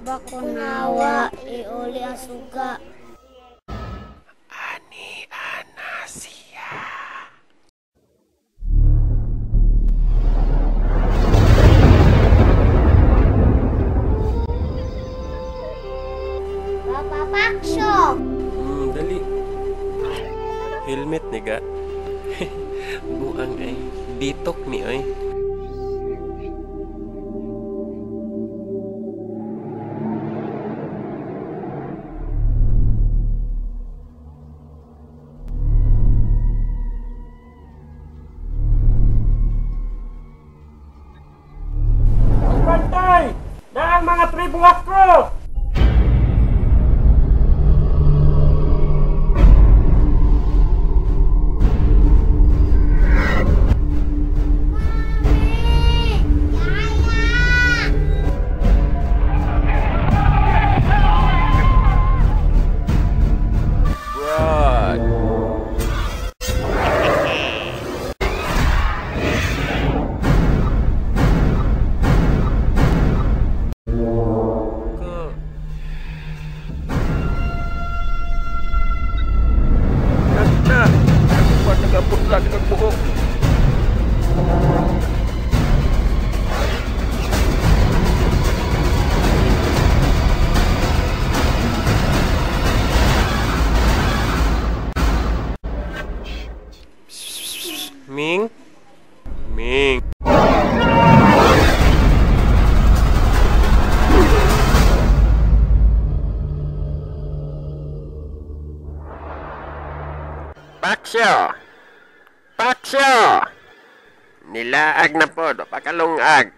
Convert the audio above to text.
Bakunawa, iuli ang suga. Ani ana siya. Papa Paksyo! Dali. Helmet ni ga. Buang ay. Bitok ni oy. Bantay! Daang mga tribong akro! Mami! Yaya! Broad. Ko. Nagta! Ako nagaputla kag buhok. Ming? Ming. Paksyo! Paksyo! Nilaag na po, pakalungag.